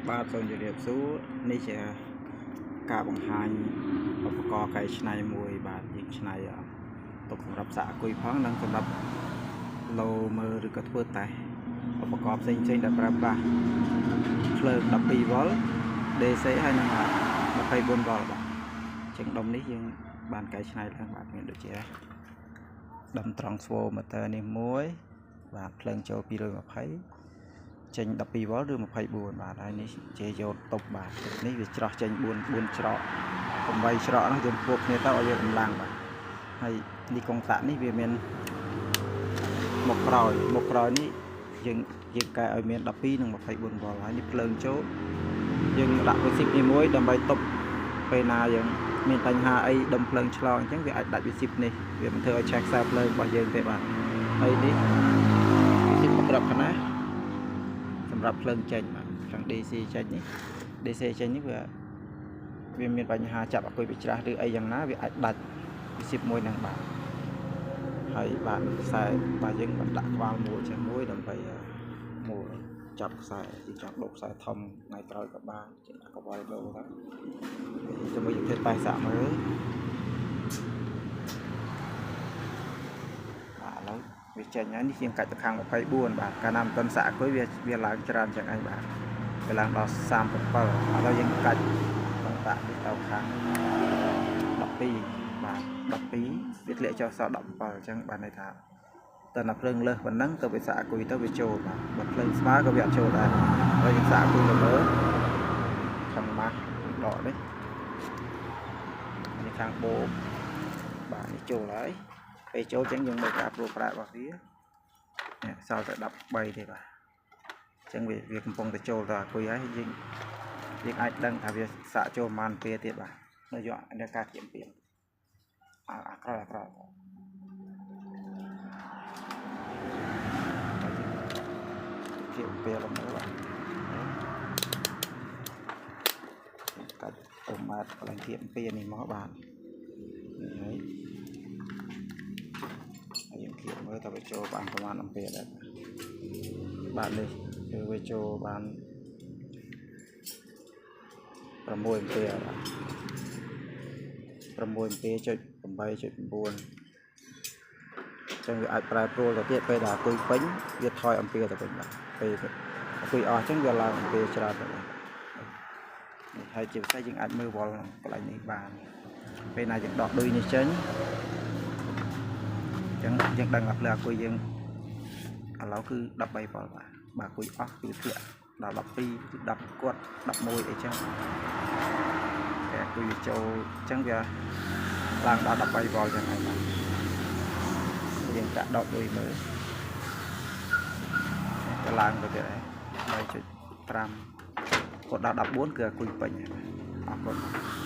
បាទសូមជម្រាបសួរនេះជាការបង្ហាញឧបករណ៍កែច្នៃមួយបាទយើងច្នៃទុកសម្រាប់សាកអង្គុយផងនិងសម្រាប់ឡូមើលឬក៏ធ្វើតេស្តឧបករណ៍ផ្សេងៗដែលប្រើប្រាស់ភ្លើង12វ៉ុល DC ហើយនិង24វ៉ុលបាទចឹងដុំនេះយើងបានកែច្នៃឡើងបាទមានដូចជាដុំត្រង់ស្វូម៉ូទ័រនេះមួយបាទភ្លើងចូល220ចេញ12វ៉ុលឬ24បាទហើយនេះជាយោតតុបបាទនេះវាច្រោះចេញ4ច្រក8ច្រកនោះយើងពួបគ្នាទៅឲ្យវាកម្លាំងបាទហើយនេះកុងតាក់នេះវាមានមុខក្រោយនេះយើងកែឲ្យមាន12និង24វ៉ុលហើយនេះភ្លើងចូលយើងដាក់វិស៊ីបនេះមួយដើម្បីតុបពេលណាយើងមានបញ្ហាអីដុំភ្លើងឆ្លងអញ្ចឹងវាអាចដាច់វិស៊ីបនេះវាមិនធ្វើឲ្យឆេះខ្សែភ្លើងរបស់យើងទេបាទហើយនេះវិស៊ីបមកក្របខណៈសម្រាប់ភ្លើងចេញបាទខាង DC ចេញនេះ DC ចេញនេះវាមានបញ្ហាចាប់អគុយបច្រាស់ឬអីយ៉ាងណាវាអាចដាច់វិស៊ីបមួយនឹងបាទហើយបាទខ្សែបាទយើងបានដាក់ក្បាលមួយចេះមួយដើម្បីមូលចាប់ខ្សែយើងចង់ដកខ្សែធំថ្ងៃក្រោយក៏បានជាកវល់ដូរទៅជាមួយយើងធ្វើតេស្តសាកមើលបាទឥឡូវវាចេញហើយនេះជាងកាច់ទៅខាង24បាទកាលណាមិនទាន់សាក់អង្គុយវាឡើងច្រើនចឹងឯងបាទវាឡើងដល់37ឥឡូវយើងកាច់កងតាក់នេះទៅខាង12បាទ12វាធ្លាក់ចុះសល់17អញ្ចឹងបាទន័យថាតើណាភ្លើងលើសប៉ុណ្ណឹងទៅវាសាក់អង្គុយទៅវាចូលបាទបើភ្លើងស្មើក៏វាអត់ចូលដែរហើយយើងសាក់អង្គុយទៅលើខាងម៉ាស់ដកនេះនេះខាងបូមបាទនេះចូលហើយពេលចូលចឹងយើងមើលការព្រួប្រែរបស់វានេះសល់តែ13ទេបាទអញ្ចឹងវាកំពុងតែចូលទៅអាគុយហើយយើងអាចដឹងថាវាសាកចូលប្រហែលពេលទៀតបាទនៅយកនៅការគៀមពីអាក្រោយគៀមពេលលមើលបាទកាច់អូម៉ាតកន្លែងគៀមពេលនេះមកបាទនេះហើយយើងគៀបមើលតើវាចូលបានប្រហែលអំពែដែរបាទនេះគឺវាចូលបាន6អំពែបាទ6អំពែចុច8.9ចឹងវាអាចប្រែប្រួលទៅទៀតពេលដែលអង្គុយពេញវាថយអំពែទៅវិញបាទពេលអង្គុយអស់ចឹងវាឡើងអំពែច្រើនទៅបាទនេះហើយជាពិសេសយើងអាចមើលវ៉ុលកន្លែងនេះបានពេលណាយើងដកឌុយនេះចេញចឹងយើងដឹងថាភ្លើងអាគុយយើងឥឡូវគឺ13វ៉ុលបាទបាទអាគុយអស់គឺធ្លាក់ដល់12ឬ10គាត់11អីចឹងតែអាគុយវាចូលចឹងវាឡើងដល់13វ៉ុលចឹងហើយបាទយើងចាក់ដកដូចមើលទៅឡើងទៅទៀតហើយ3.5គាត់ដល់14គឺអាគុយពេញហើយបាទអរគុណ។